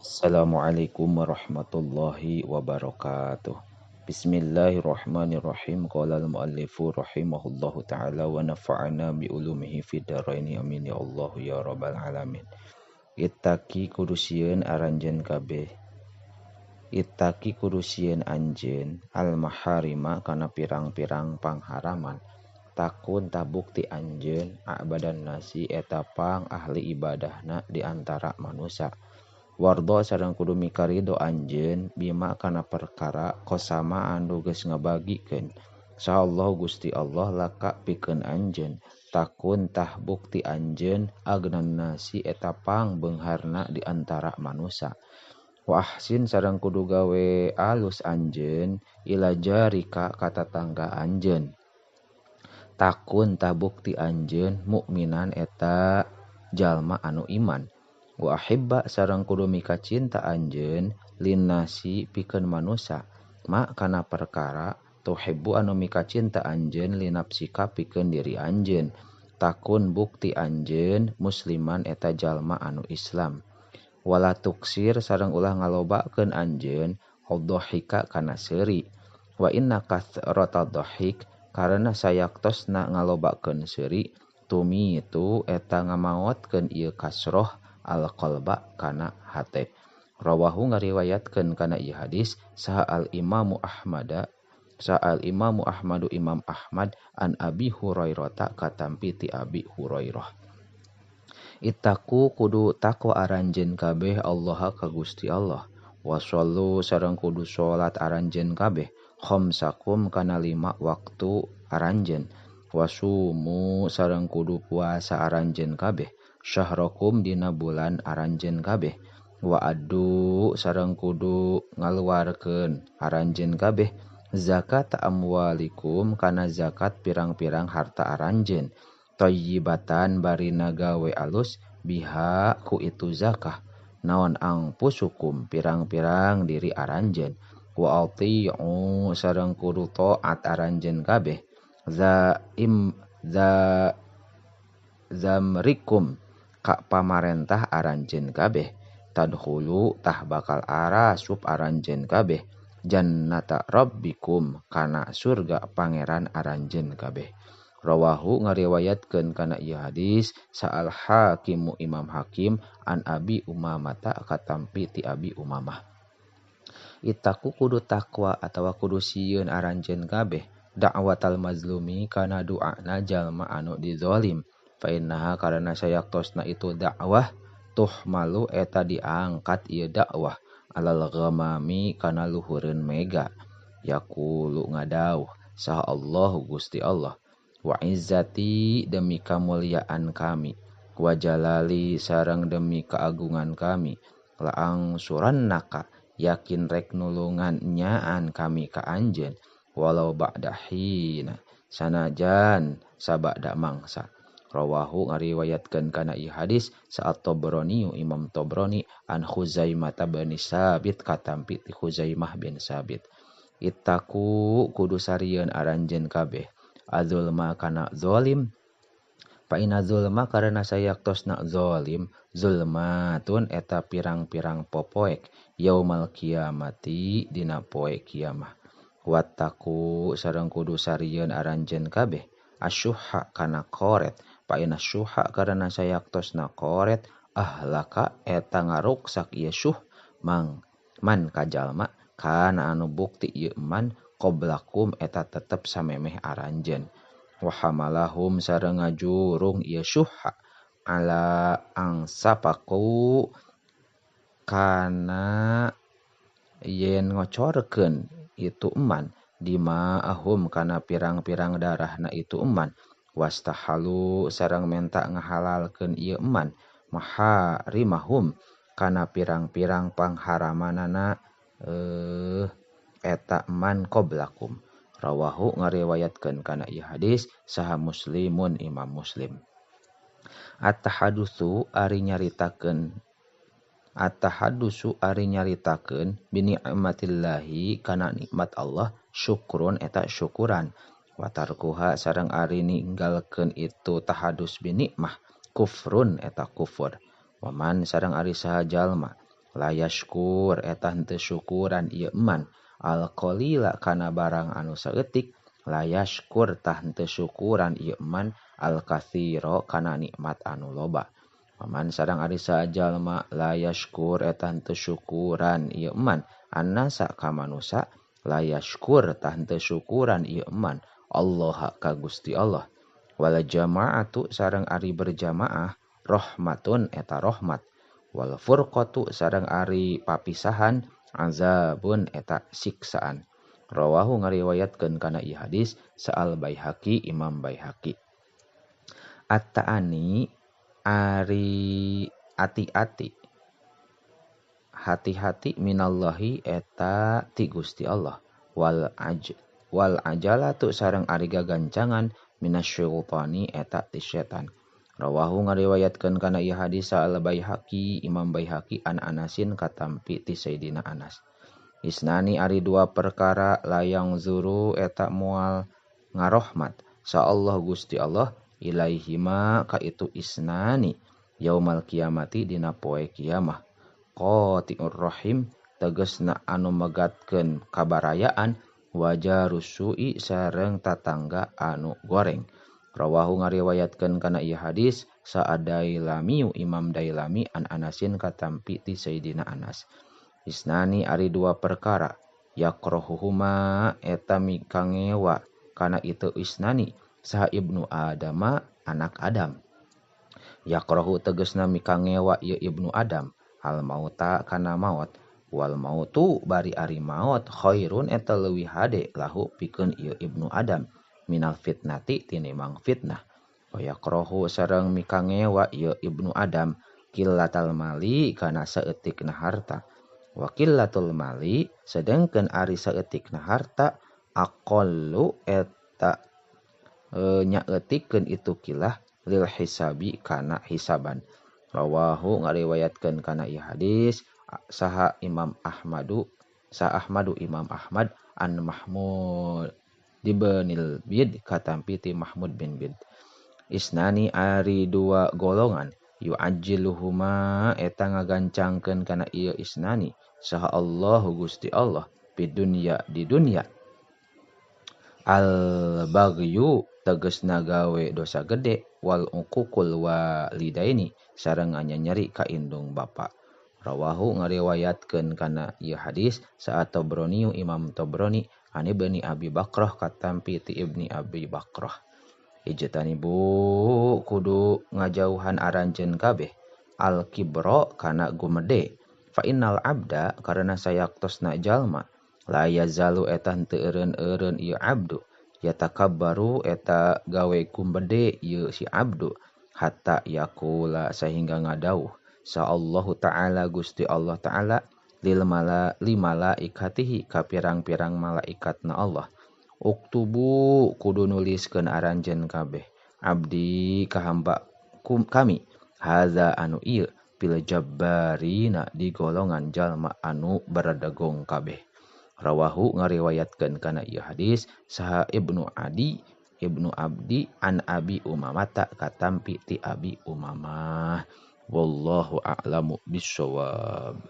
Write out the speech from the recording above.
Assalamualaikum warahmatullahi wabarakatuh. Bismillahirrahmanirrahim. Qala al-muallifu rahimahullahu ta'ala wa nafa'ana bi ulumihi fid dharaini amin ya Allah ya rabbal alamin. Ittaqi kudu sieun aranjeun kabeh. Ittaqi kudu sieun anjeun al-maharima kana pirang-pirang pangharaman. Takun tabukti anjeun a'badan nasi eta pang ahli ibadahna di antara manusia. Wardo sareng kudu mikarido anjeun bima kana perkara kosama anu geus ngabagikeun saha Allah Gusti Allah laka pikeun anjeun. Takun tah bukti anjeun agnan nasi eta pang beungharna di antara manusia. Wa ahsin sareng kudu gawe alus anjeun ila jarika ka tatangga anjeun. Takun tah bukti anjeun mukminan eta jalma anu iman. Wa ahibba sareng kudu mika cinta anjeun linnasi pikeun manusa ma kana perkara tuhibbu anu mika cinta anjeun linapsika pikeun diri anjeun. Takun bukti anjeun musliman eta jalma anu Islam. Wala tuksir sareng ulah ngalobakeun anjeun dhahika kana seuri. Wa inna kathrata dhahik karena sayaktosna ngalobakeun seuri tumi itu eta ngamaotkeun ieu kasroh al-qalba kana hate. Rawahu ngariwayatkeun kana ieu hadis saha al-Imamu Ahmad, saha al-Imamu Ahmadu Imam Ahmad an Abi Hurairah katampi ti Abi Hurairah. Ittaqu kudu takwa aranjeun kabeh Allah ka Gusti Allah. Washallu sareng kudu salat aranjeun kabeh khamsakum kana 5 waktu aranjeun. Wasumu sareng kudu puasa aranjeun kabeh syahrakum dina bulan aranjeun kabeh. Wa addu sareng kudu ngaluarkeun aranjeun kabeh zakat amwalikum kana zakat pirang-pirang harta aranjeun. Thayyibatan barina gawe alus biha ku itu zakah naon angpusukum pirang-pirang diri aranjeun. Wa ati'u sareng kudu taat aranjeun kabeh za im za zamrikum ka pamarentah aranjeun kabeh. Tadkhulu tah bakal arasup aranjeun kabeh jannata rabbikum kana surga pangeran aranjeun kabeh. Rawahu ngariwayatkeun kana ieu hadis sa'al hakimu Imam Hakim an Abi Umamata katampi ti Abi Umamah. Ittaqu kudu takwa atawa kudu sieun aranjeun kabeh da'watal mazlumi kana du'ana jalma anu dizalim. Fa innaha karena sayaktosna itu dakwah tuhmalu eta diangkat ieu dakwah alal ghamami kana luhureun mega. Yaqulu ngadauh saha Allah Gusti Allah wa izzati demi kamuliaan kami wa jalali sareng demi keagungan kami laang surannaka yakin rek nulungan nyaan kami ka anjeun walau ba'da hina sanajan sabada mangsa. Rawahu ngariwayatkeun kana ieu hadis saat Tabrani Imam Tabrani an Khuzaimah bin Sabit katampi ti Khuzaimah bin Sabit. Ittaqu kudu sarieun aranjeun kabeh azulma kana zalim. Fa inna zulma karena sayaktosna zalim zulmatun eta pirang-pirang popoek yaumal kiamati dina poe kiamah. Wattaqu sareng kudu sarieun aranjeun kabeh asyuhha kana koret. Fa inna syuhha karena sayaktosna koret ahlaka eta ngaruksak ieu syuh mang man kajalma kana anu bukti ieu man qoblakum eta tetep samemeh aranjeun. Wa hamalahum sareng ngajurung ieu syuhha ala angsapaku kana yen ngocorkeun itu eman dima'ahum kana pirang-pirang darahna itu eman. Wastahalu sareng menta ngahalalkeun ieu eman maharimahum kana pirang-pirang pangharamanana eta eman qoblakum. Rawahu ngariwayatkeun kana ieu hadis saha Muslimun Imam Muslim. At-tahaddusu ari nyaritakeun at-tahaddusu ari nyaritakeun bi ni'matillahi kana nikmat Allah syukrun eta syukuran. Watarkuha sareng ari ninggalkeun itu tahadus bi nikmah kufrun eta kufur. Waman sareng ari saha jalma La yashkur eta henteu syukuran ieu eman al qalila kana barang anu saeutik, la yashkur tah henteu syukuran ieu eman al katsira kana nikmat anu loba. Waman sareng ari sajalma la yashkur eta henteu syukuran ieu eman annasa ka manusa, la yashkur tah henteu syukuran ieu eman Allah ka Gusti Allah. Wal jama'atu sareng ari berjamaah rahmatun eta rahmat, wal furqatu sareng ari papisahan azabun eta siksaan. Rawahu ngariwayatkeun kana ieu hadis Sa'al Baihaqi Imam Baihaqi. At-ta'ani ari ati-ati, hati-hati minallahi eta ti Gusti Allah, wal ajalatu sareng ari gagancangan minasyaitani eta ti setan. Rawahu ngariwayatkeun kana ieu hadis Al Baihaqi Imam Baihaqi an Anasin katampi ti Sayyidina Anas. Isnani ari dua perkara layang zuru eta moal ngarohmat sa Allah Gusti Allah ilaihima ka itu isnani yaumal kiamati dina poe kiamah. Qati'ur rahim tegesna anu megatkeun kabarayaan, wajarusui sareng tatangga anu goreng. Rawahu ngariwayatkeun kana ieu hadis Sa'adailami Imam Dailami an Anasin katampi ti Sayyidina Anas. Isnani ari dua perkara yakrohuhuma eta mikangewa kana itu isnani saha ibnu Adama anak Adam. Yakrohu tegesna mikangewa ieu ibnu Adam al mauta kana maot, wal mautu bari ari maot khairun eta leuwih hade lahu pikeun ieu ibnu Adam minal fitnati tinimang fitnah. Wa yakrohu sareng mikangewa ieu ibnu Adam qillatal mali kana saeutikna harta. Wa qillatul mali sedengkeun ari saeutikna harta aqallu eta nyaeutikeun itu kilah lil hisabi kana hisaban. Rawahu ngariwayatkeun kana ieu hadis saha Imam Ahmadu sa Ahmadu Imam Ahmad an Mahmud ibnil Bid katampi ti Mahmud bin Bid. Isnani ari dua golongan yu'ajjiluhuma eta ngagancangkeun kana ieu isnani saha Allahu Gusti Allah di dunya di dunya. Al baghyu tegesna gawe dosa gede, wal uququl walidaini sareng nyeri ka indung bapa. Rawahu ngariwayatkeun kana ieu hadis saat Tabrani Imam Tabrani an Ibni Abi Bakrah katampi ti Ibni Abi Bakrah. Ijtanibu kudu ngajauhan aranjeun kabeh al kibra kana gumede, fa innal abda karena sayaktosna jalma la yazalu eta henteu eureun-eureun ieu abdu yatakabbaru eta gawe gumede ieu si abdu hatta yaqula sehingga ngadauh sa Allahu ta'ala Gusti Allah ta'ala lil mala limalaikatihi ka pirang-pirang malaikatna Allah. Uktubu kudu nuliskeun aranjeun kabeh abdi ka hamba kami haza anu ieu fil jabbarina di golongan jalma anu beredegong kabeh. Rawahu ngariwayatkeun kana ieu hadis saha Ibnu Adi Ibnu Abdi an Abi Umamata katampi ti Abi Umamah. Wallahu a'lamu bissawab.